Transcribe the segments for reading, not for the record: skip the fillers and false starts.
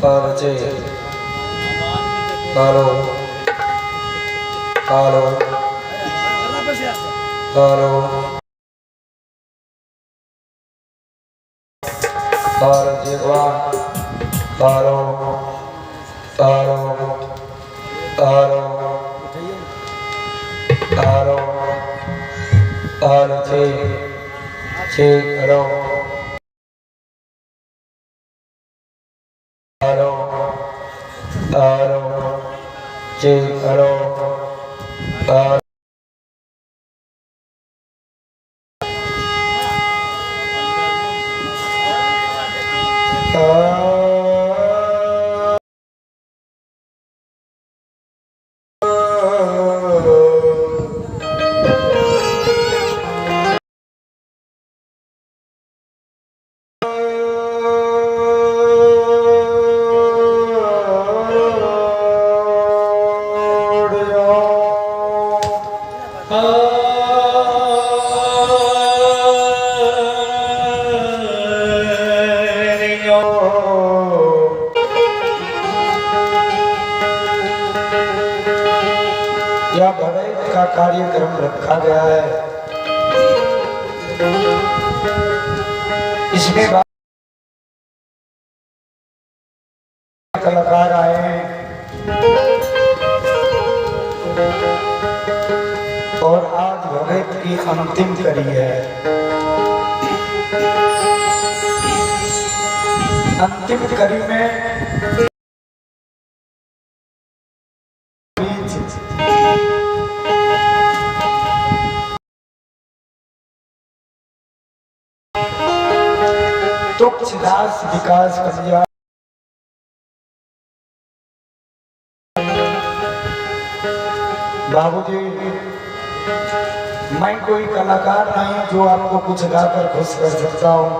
तालो तालो तालो तालो तालो जीवा तालो तालो तालो तालो तालो छे छे करो तालो तालो छे करो तालो यह भगवत का कार्यक्रम रखा गया है। इसमें कलाकार आए हैं और आज भगत की अंतिम कड़ी है। अंतिम कड़ी में तुक्षदास विकास कन्या बाबूजी, मैं कोई कलाकार नहीं जो आपको कुछ गाकर खुश कर सकता हूं।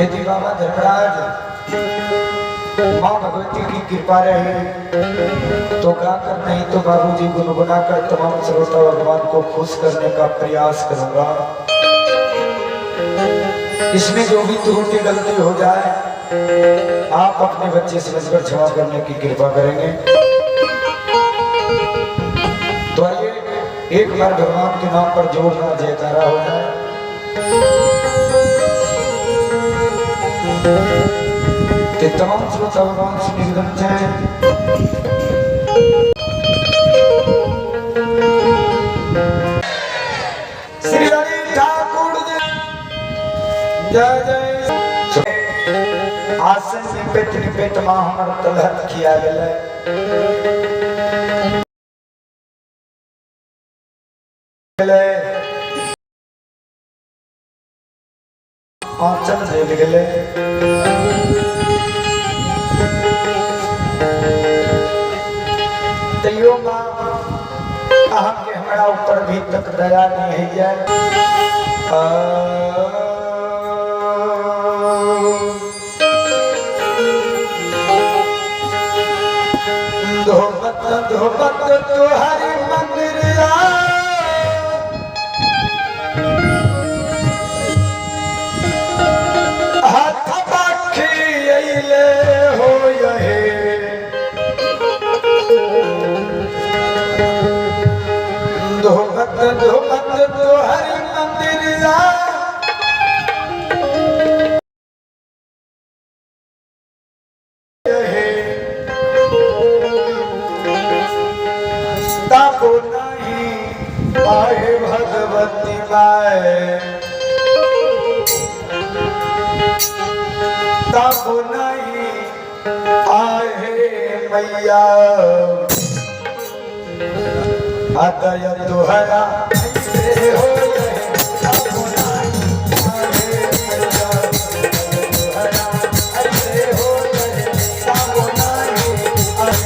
यदि बाबा धर्मराज माँ भगवती की कृपा रही तो गाकर नहीं तो बाबूजी गुनगुनाकर तमाम श्रोता भगवान को खुश करने का प्रयास करूंगा। इसमें जो भी त्रुटि गलती हो जाए आप अपने बच्चे समझकर क्षमा करने की कृपा करेंगे। तो आइए एक बार भगवान के नाम पर जोरदार जयकारा हो जाए। तो तमाम श्रोता भगवान से निवेदन है, श्री हरि ठाकुर जय जय। आसन निपेट निपेट मां हमर तलहत किया गेलै। आंचल झेल गेलै। तैयो मां अहाँके हमरा ऊपर भी तक दया नहीं है। धोबत धोबत तुहरी मंदिरिया हाथ पाखी अइले हो यहे। धोबत धोबत तुहरी मंदिरिया ताको नहीं आए भगवती माए, ताको नहीं आए मैया। अदय तुहरा ऐसे हो ताको नहीं आए मैया, तुहरा ऐसे हो ताको नहीं आए।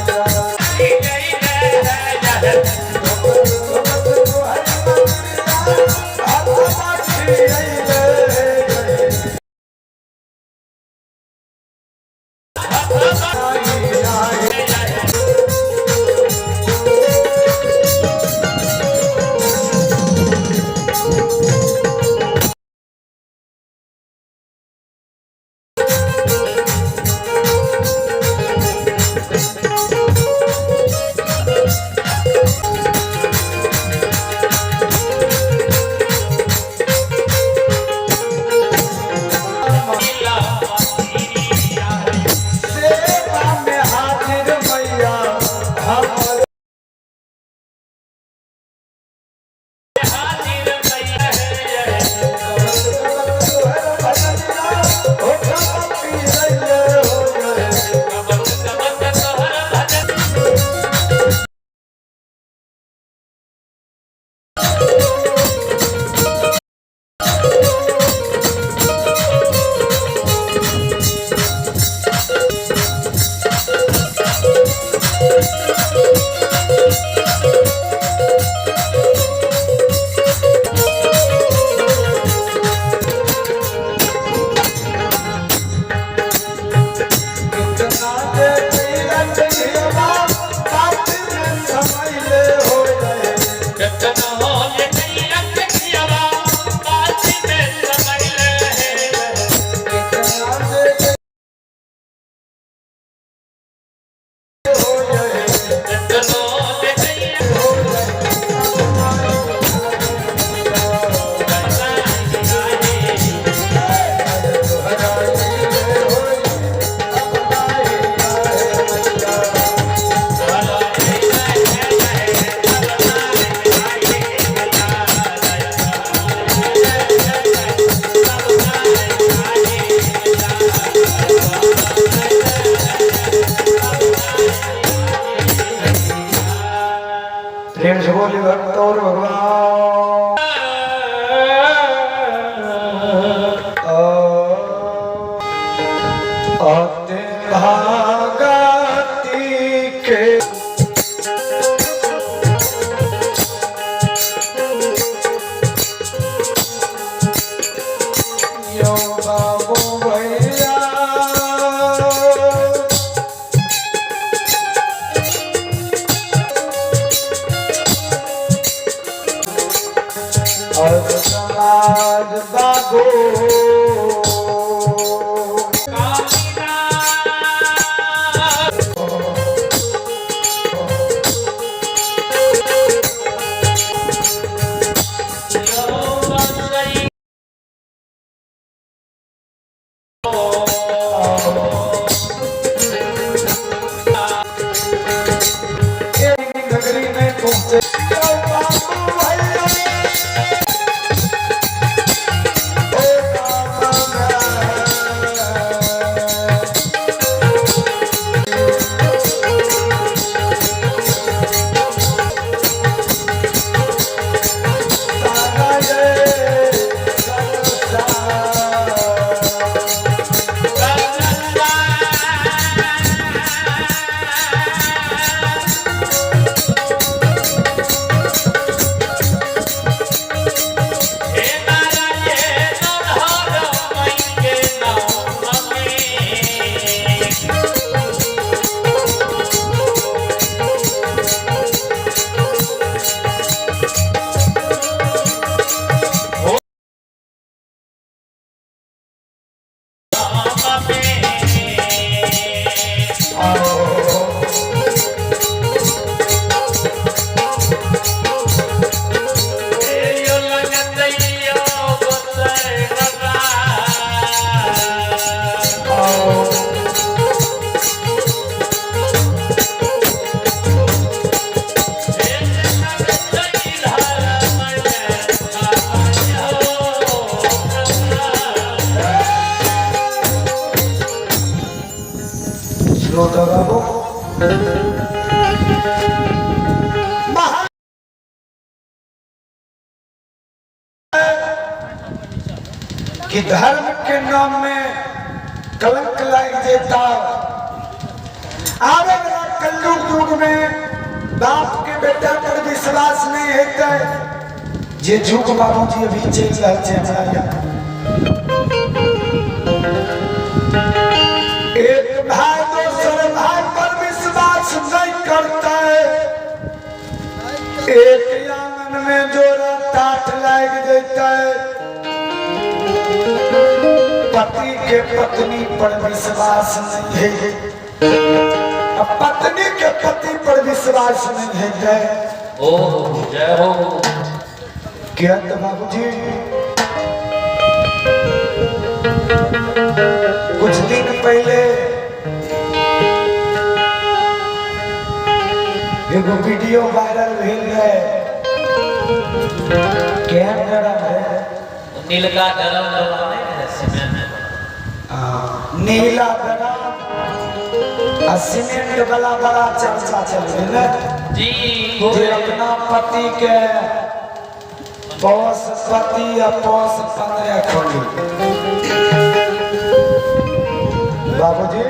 अते भागती के यो बाबू भैया और समाज बाबू नगरी में पहुंचे श्रोता बाबू कि धर्म के नाम में कलंक लाग देता। आवे वाला कलयुग युग में बाप के बेटा पर विश्वास नहीं होता है। जे झूठ बाबूजी अभी चल रहा है हमारा यहाँ। एक भाई दोसर भाई पर विश्वास नहीं करता है। एक आंगन में जोड़ा टाट लाग देता है। पति के पत्नी पर विश्वास नहीं है, अब पत्नी के पति पर विश्वास नहीं है। ओ जय हो। क्या तो बाबूजी कुछ दिन पहले एगो वीडियो वायरल भेल रहे, केहन गरम है नीलका गरम वाला नहीं है, सीमेंट वाला। नीला गरम आ सीमेंट वाला बड़ा चर्चा चल रही है जी जे अपना पति के बॉस पति या बॉस 15 खोली। बाबूजी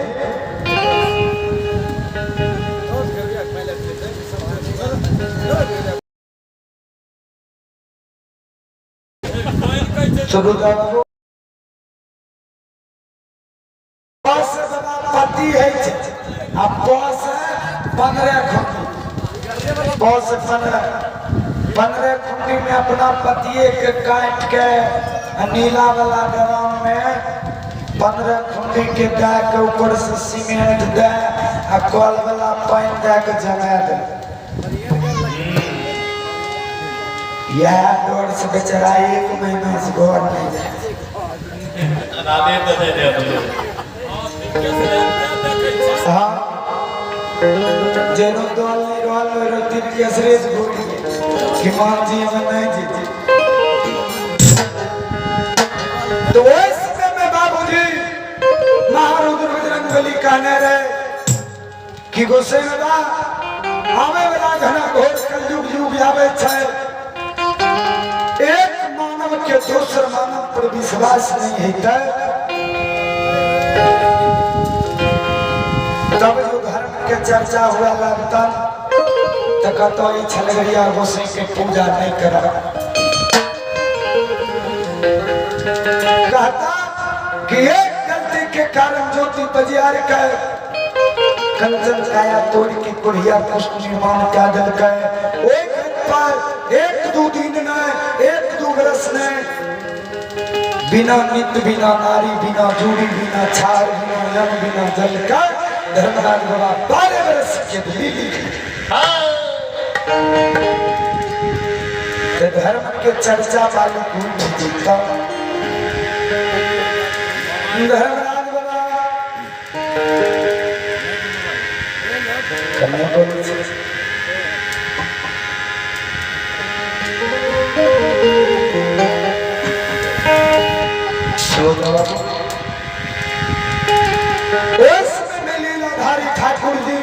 शुरू बाबू बॉस पति है आ बॉस 15 खुंडी, बॉस 15 खुंडी में अपना पतिये के काट के नीला वाला ड्रम में 15 खुंडी के दे के ऊपर से सीमेंट दे आ कल वाला पानी दे के जमा दे। यह डर से बेचारा 1 महीना से घर नहीं जाए। हाँ जेनो दल नहीं रहल ओइ तीन केसरे से घूर कि मान जी हमें नहीं जीती। तो ओइ समय में बाबूजी महारुद्र बजरंग बली कहने रहे कि गोसाई बाबा आवे वाला घना घोर कलयुग युग आवे छै, एक मानव के दोसर मानव पर विश्वास नहीं होता। चर्चा हुआ लगता तो कहतो ई छलगरिया गोसाई के पूजा नहीं करब। कहता कि एक गलती के कारण ज्योति बजियार के कंचन काया तोड़ के कुढ़िया पुष्प निर्माण कह दिलकै। एक पर एक दू दिन नहीं, एक दू बरस नहीं, बिना नित बिना नारी बिना जूड़ी बिना छाड़ बिना यम बिना जल का धर्मराज बाबा 12 बरस के लीली। ते धर्म के चर्चा वाली उठ जीता धर्मराज बाबा कन्या बोले छे। लीलाधारी ठाकुर जी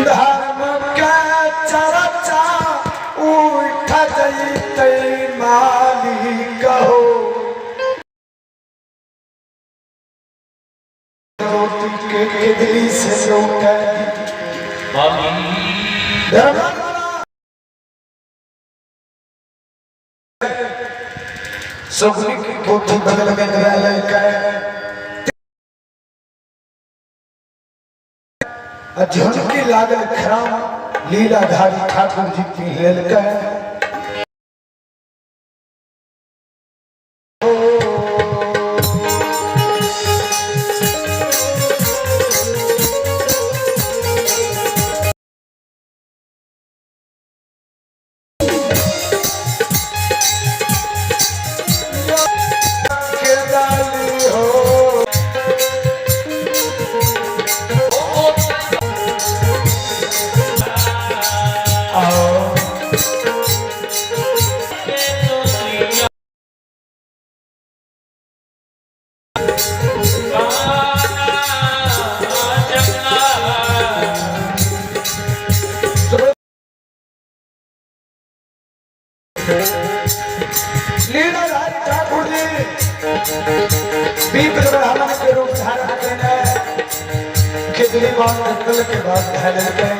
धर्म के चर्चा उठ जैतै मालिक हो। रोटी के केदली से लौटे सुगनी की पोथी बगल में धरा ललकै। झुमकी लागल खराम लीलाधारी ठाकुर जी पी लेलकै। के डाली हो आओ। लीलाधारी ठाकुर जी विप्र ब्राह्मण के रूप धारण केने खिचड़ी मान निकल के बाद धैल गए।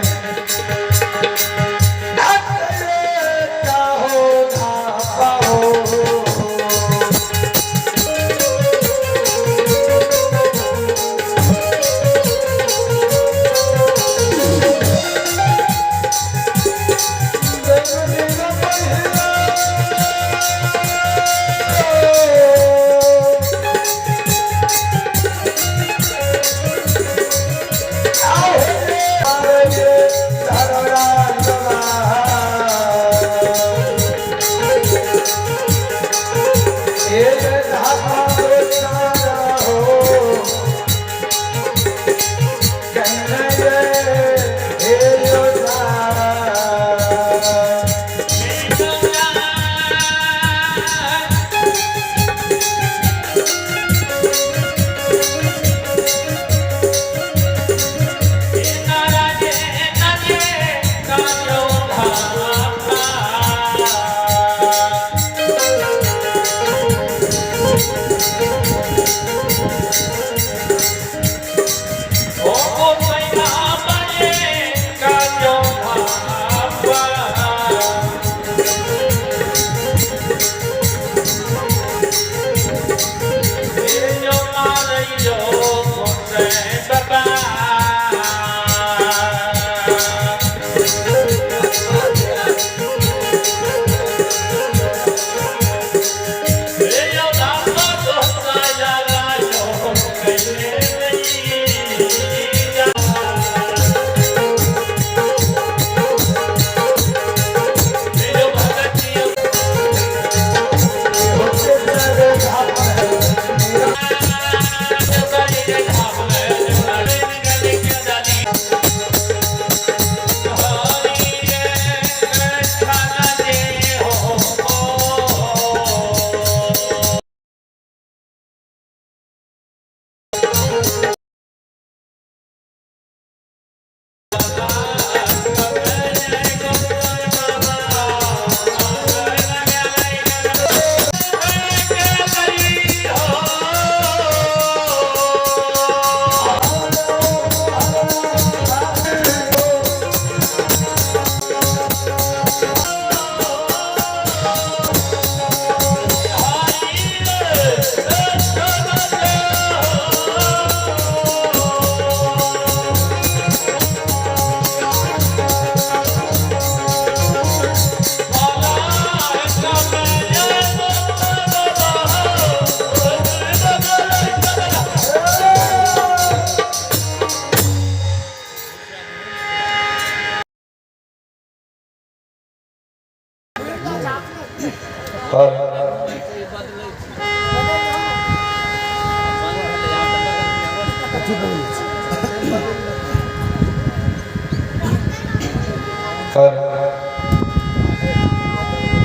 पर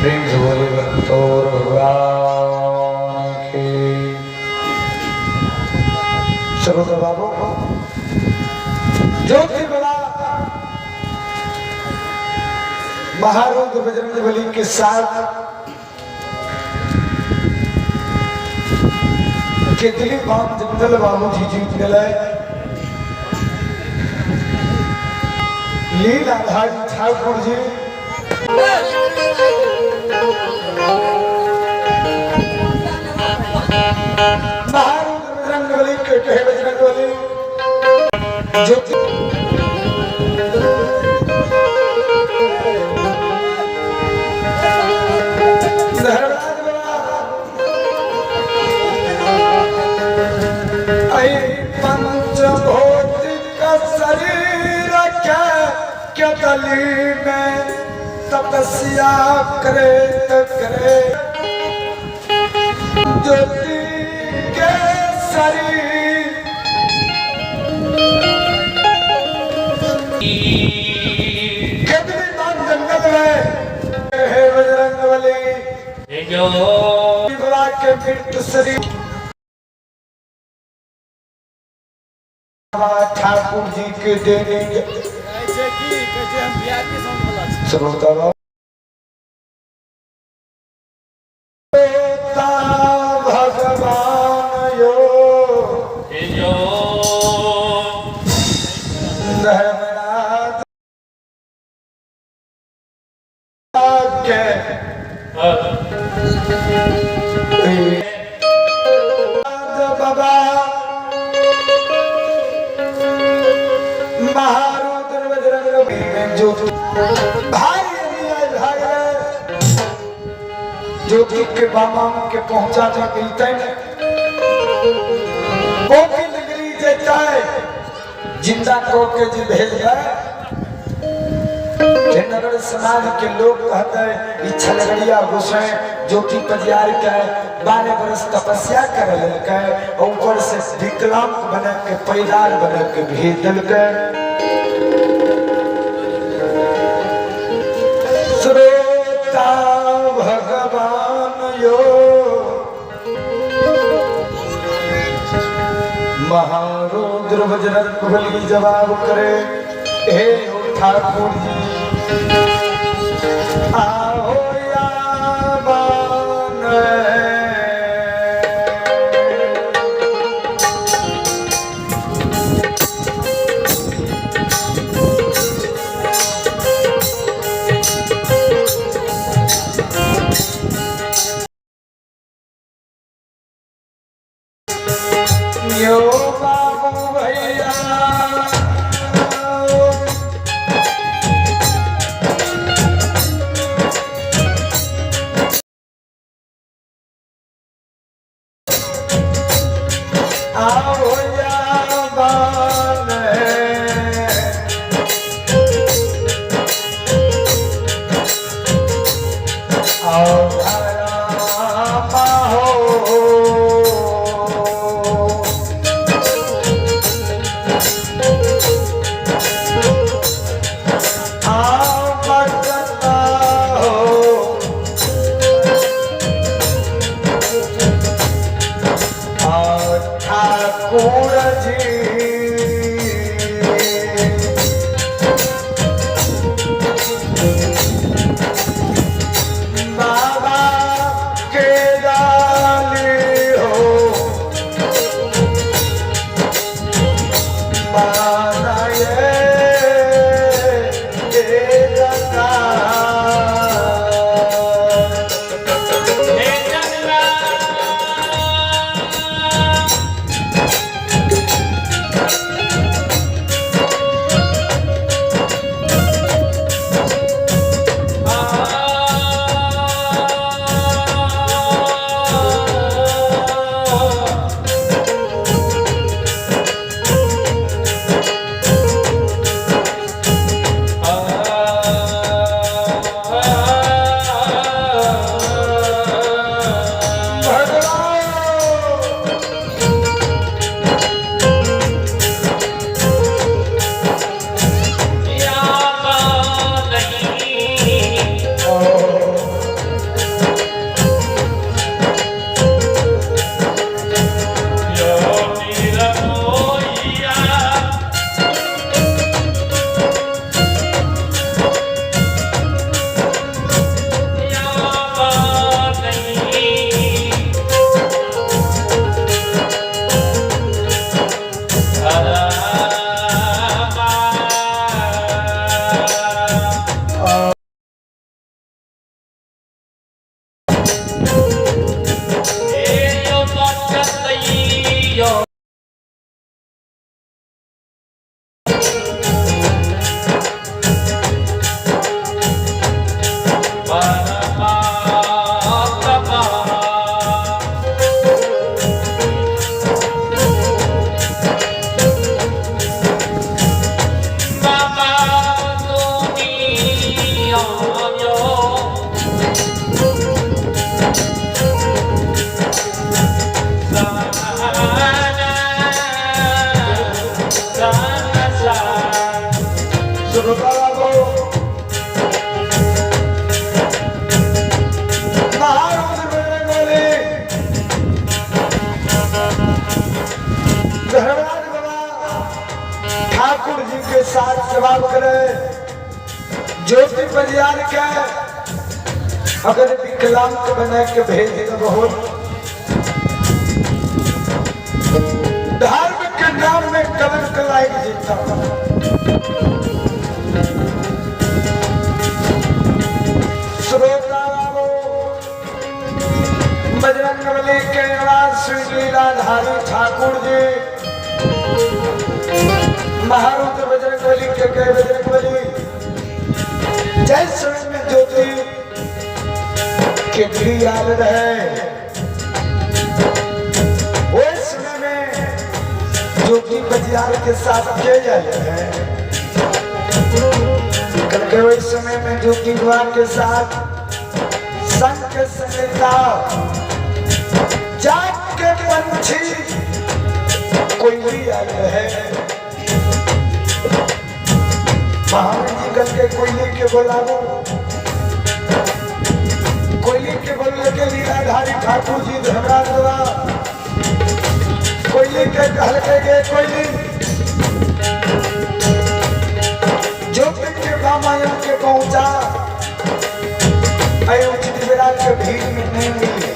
प्रेम से बोले भक्तोर भगवान के। श्रोता बाबू ज्योति बला महारुद्र बजरंग बली के साथ केतली बाम जंगल बाबू जी जीत गए। लीलाधारी ठाकुर जी महारुद्र बजरंग बली के कहे बजरंग बली ज्योति धर्मराज बाबा ऐ पंचभौतिक शरीर के केतली में तपस्या करे त करे ज्योति के शरीर केतली मान जंगल में हे बजरंग बली जो बाबा के मृत शरीर बाबा ठाकुर जी के देने श्रोता बाबा भगवान यो जो धर्मनाथ के बाबा महारुद्र बजरंग में ज्योति भाई भाई ज्योति के बाबा के पहुंचा जा मिलते कोकिल नगरी जे चाहे जिंदा को के जी भेज दे। नगर समाज के लोग कहते हैं इच्छा लगड़िया गोसाई ज्योति पजियार के 12 बरस तपस्या कर ललकै और ऊपर से विकलांग बना के पैदार बना के भेज दिलकै। श्रोता भगवान यो महारुद्र बजरंग बली जवाब करे हे ठाकुर जी आओ याबान। यो बाबू भैया आओ याबान। आओ रामा हो आओ बचता हो आओ ठाकुर जी बाबा के डाली हो बाबा ये दाता। हे जंगला श्रोता बाबू महारुद्र बजरंगबली धर्मराज बाबा ठाकुर जी के साथ जवाब करे ज्योति परियार के अगर विकलांग बना के भेज दे बहुत धर्म के नाम में कलंक लाग जीता। श्रोता बाबू बजरंग बली के आवाज सुन लीलाधारी ठाकुर जी महारुद्र बजरंग बली के गए बजरंग बली जय समय में ज्योति केतली आल रहे, उस समय में ज्योति बजियार के साथ के जाए रहे करके, वही समय में ज्योति बुआ के साथ संग के संगीता जाग के पंछी कोई भी आए रहे। महावीर जी करके कोयली के बोलाबो, कोयली के बोलने के लीलाधारी ठाकुर जी धर्मराज बाबा कोयली के कहल के गे कोयली, ज्योति के रामायण के पहुंचा अयोध्या विराट के भीड़ में नहीं मिली।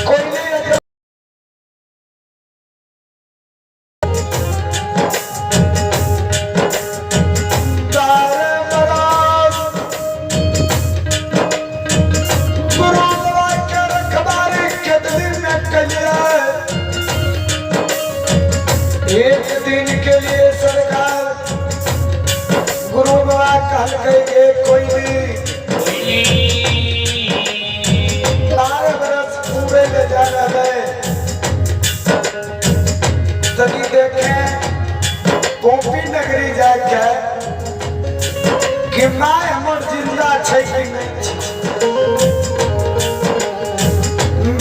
कोयली तारे बरास गुरु दवा के रखबारी केतली में कलिया एक दिन के लिए सरकार गुरु बाबा कहल के कोई भी 12 बरस पूरे ले जा रहे तभी देखे गोपी नगरी जाके कि my हमर जिंदा छै कि नहि छै,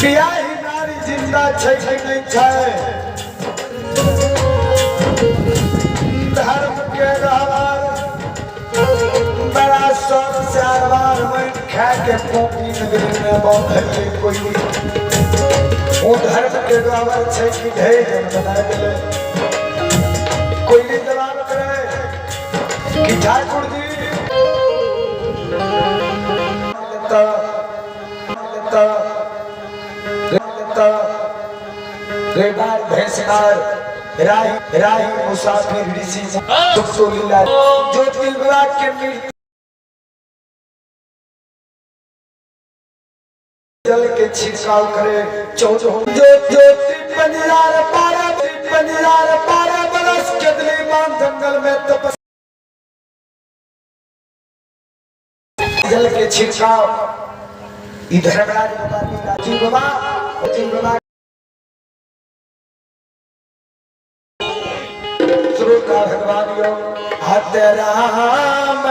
बियाही नारी जिंदा छै कि नहि छै। धर्म के रहबार बड़ा शौक से अरबार मन खा के गोपी नगरी में बांधल कोई वो धर्म के रहबार छै कि ढेर जन बना गेलै। कोई भी जवाब करे कि ठाकुर जी त त त रेबार भैंसनार राही राही मुसाफिर ऋषि सुख लीला जो तिलबला के मृत्यु जल के छिड़काव करे चौदह जो ज्योति पंजार 12 पंजार 12 बरस केदली मान जंगल में तपस जल के छिड़काव इधर धर्मराज बाबा लीला बाबा बाबा श्रोता भगवान यो हत राम।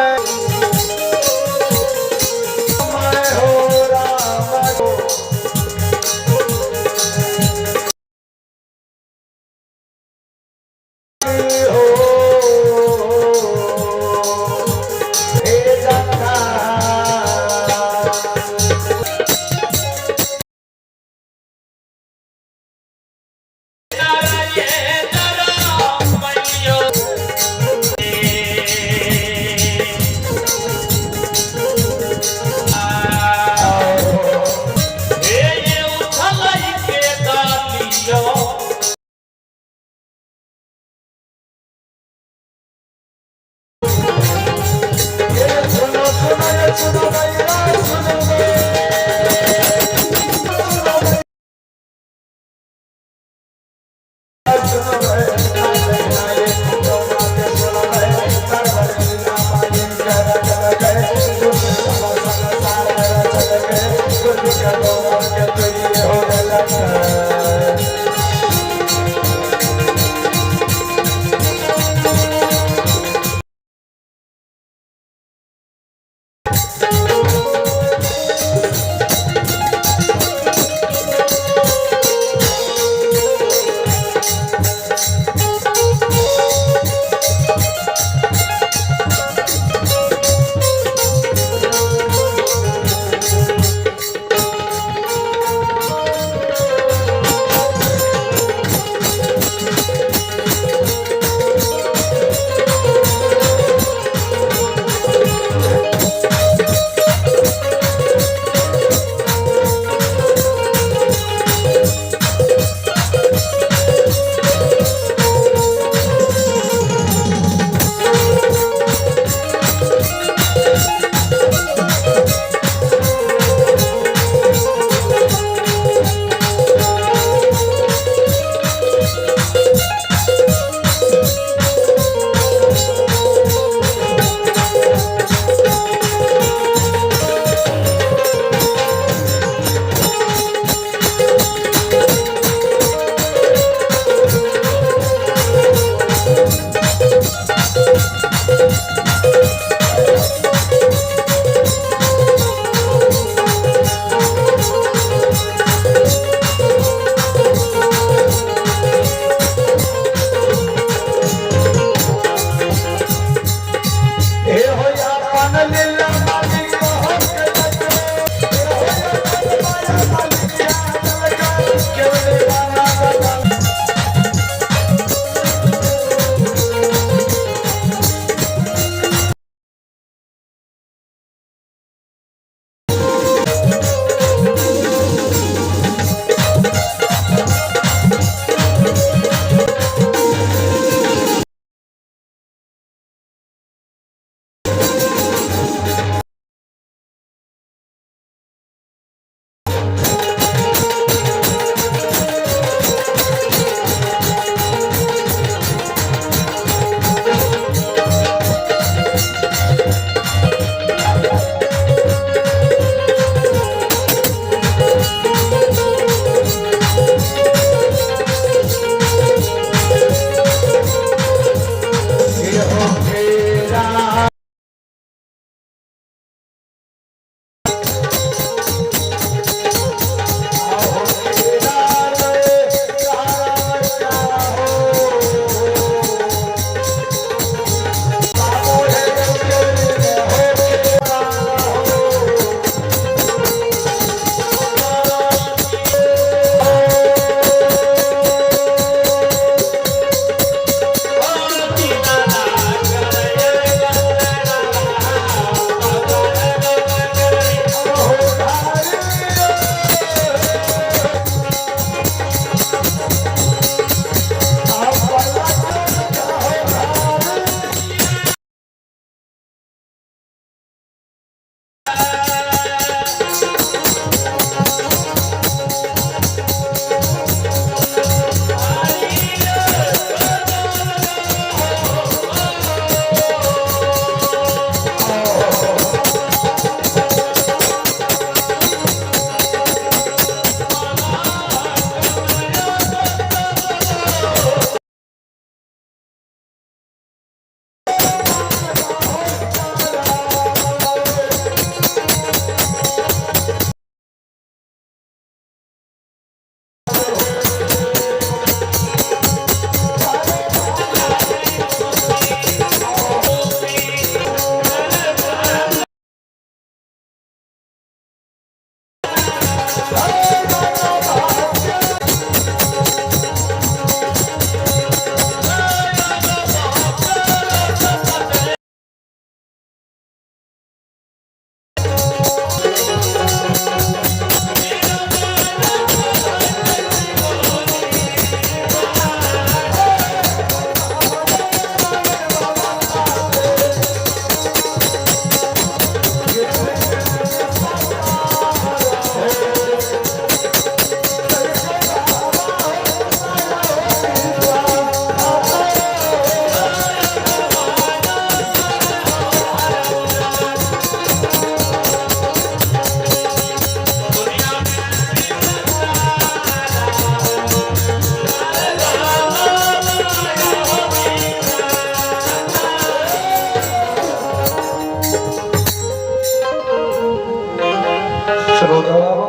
श्रोता बाबू,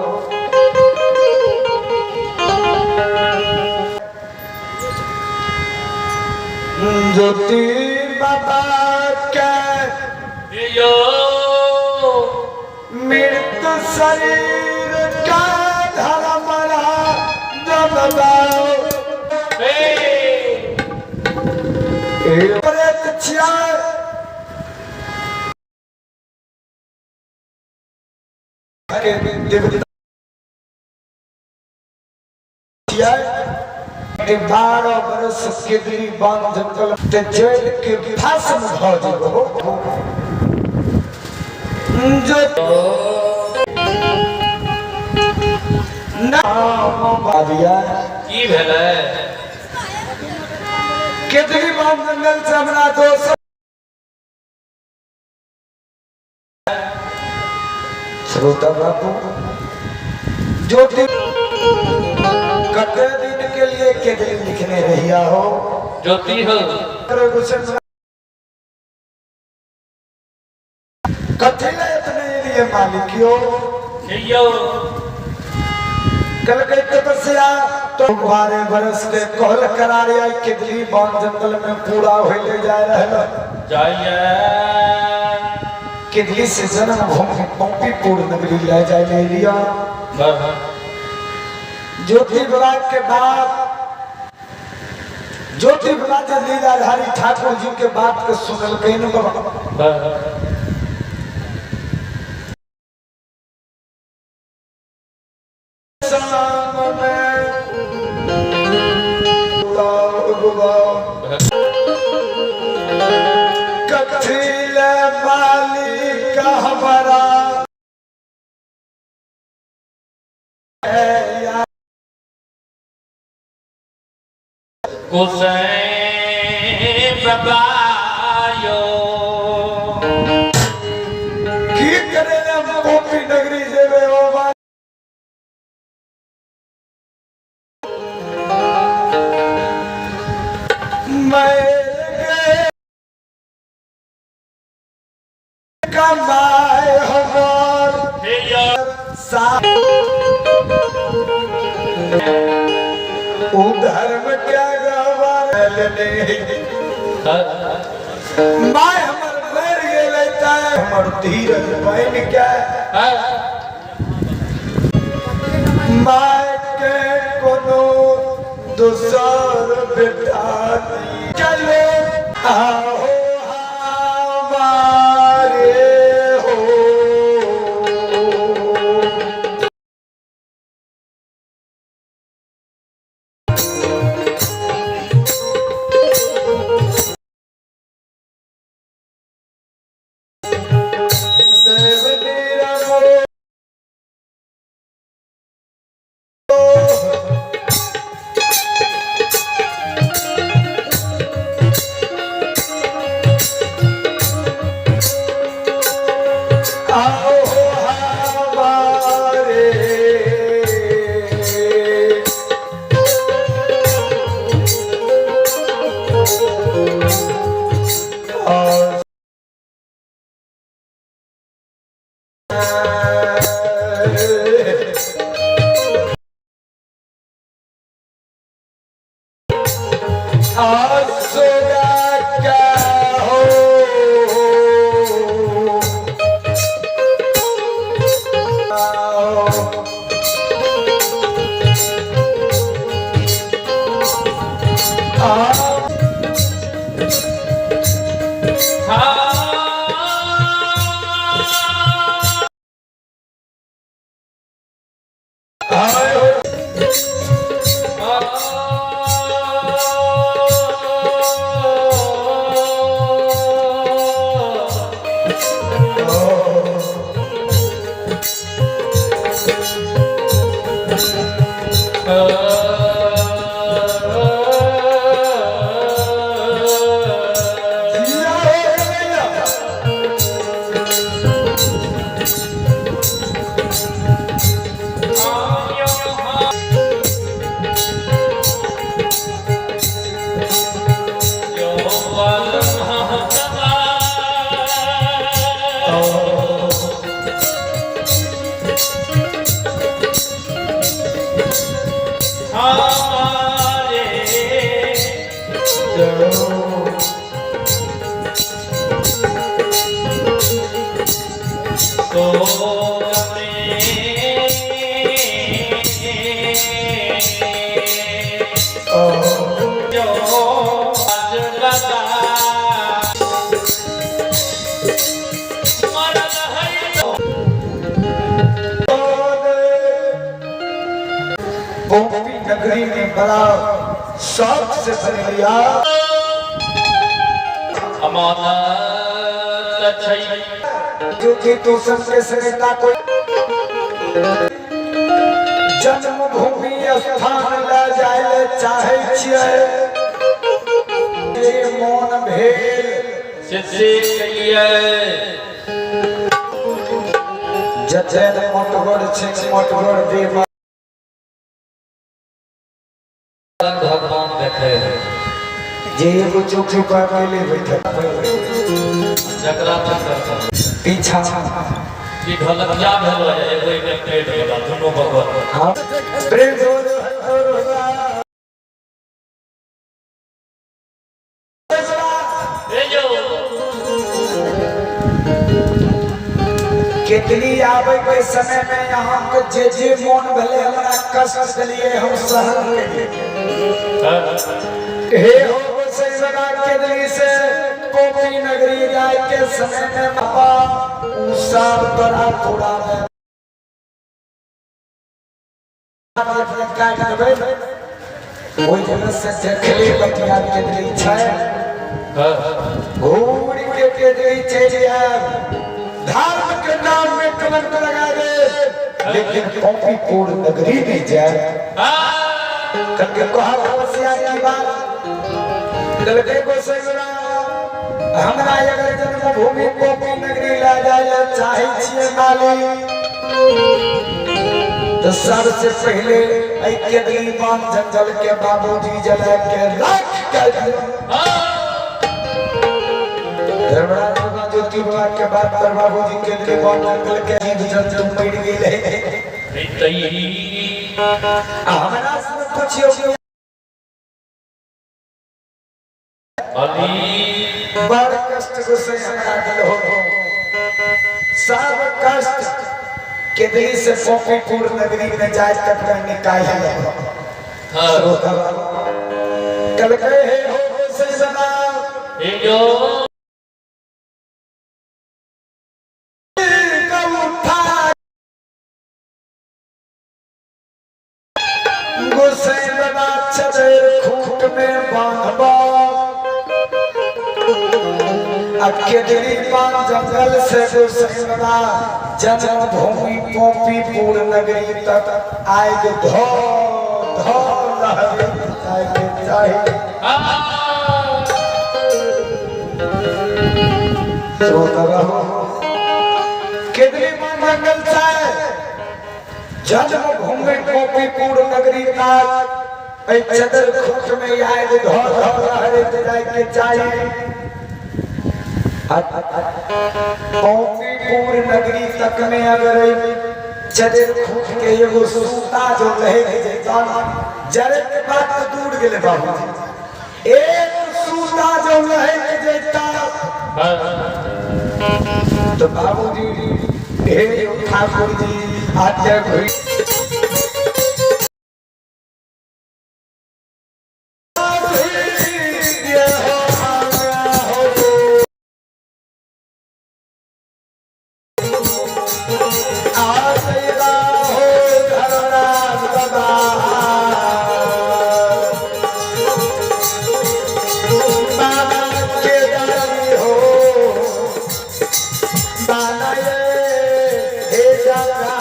ज्योति बाबा के यो मृत शरीर का धर्म जमदाओ। हे। प्रेत छियै के देवता छियै। 12 बरस केदरी बांध जंगल ते जेल के भस्म भ जेबो जो नाम बाबिया। की भेलै? केदरी बांध जंगल से हमरा दोस्त श्रोता बाबू, ज्योति कते दिन के लिए केदरी लिखने रहिया हो? ज्योति हो। कथी ले इतने लिए मालिक यो? यो। कल के तपस्या तो 12 बरस के कहल करारिया केदली वन जंगल में पूरा होले जा रहल। जाइए। केदली से जन्म भूमि पंपीपुर नगरी ले जाए ले लिया। ज्योति बाबा के बाद ज्योति बाबा जे लीलाधारी ठाकुर जी के बात के सुनल कहीं बाबा। संग में कथिल मालिक हमारा। गुसैं बाबा यो। की करे गोपी नगरी जेबे ओ बा। मैं कमाए हमार यो। सा उ धर्म के गवार नहीं। My हमर मर गेलै त हमर धीरज बन के my के कोनो दोसर बेटा नहीं। चलो आओ हमारे हो। देव निरमो। आओ हमारे। और आसुरा क्या हो। आओ। आओ। आए। हमारे सोग में जो अजगदा मरल है गोपी नगरी में बड़ा शौक से बन लिया। अमानत छै। क्योंकि तू सबके सरिता कोई जन्मभूमि स्थान ल जाय ले चाहे छियै जे मोन भेल से से कहियै। जते मोटगर छै मोटगर देव भगवान देखे है। जे एगो चौकी पर अकेले बैठल जकरा तकर पीछा ई ढोलकिया भेलो है, एगो एमे पेट वाला दुनू बगल। हाँ प्रेम। ए जो केतली आवे के समय में यहाँ के जे जे मोन भले हमरा कष्ट दिलिए हम सहन केलिए। हे हो गोसाई केदली से कोपी नगरी जाय के समय में बाबा उ सब तोरा पूरा में काट देबै। ओहि जगह से देखली बतिया केदली छै घूर के केदली चलि आयब, धर्म के नाम में कलंक लगा दे लेकिन कॉपीपुर नगरी नहीं जाए। कल कहा तपस्या की बात कल गोसाई हमरा अगर जन्मभूमि कोपी नगरी ला जाय चाहे छियै मालिक तो सबसे पहले ऐ केदली बांध जंगल के बाबूजी जला के राख के दियो। धर्मराज बाबा ज्योति बाबा के बात पर बाबूजी केदली बांध जंगल के जीव जंतु मरि गेलै। आ हमरा से पुछियो बड़ कष्ट गोसाई हमरा दिल हो, सब कष्ट केदली से पोपीपुर नगरी में जाए तक में निकाल लो। श्रोता कल कहे हे हो गोसाई बना उठा गोसाई बाबा चदर खूट में बांधबा आ केदली पान जंगल से गोसाई बाबा जन्मभूमि पोपीपुर नगरी तक आए धो धो लहरे जाए के चाही। श्रोता रहो, केदली पान जंगल से जन्मभूमि पोपीपुर नगरी तक ऐ चदर खूट में आए धो धो लहरे जाए के चाही। पोपीपुर नगरी तक में अगर चदर खूट के एगो सूता जो रहे के जैतन जरे के बाद तो दूर गेले बाबूजी, एक सूता जो रहे के जैता तो बाबूजी हे ठाकुर जी आते घुरी।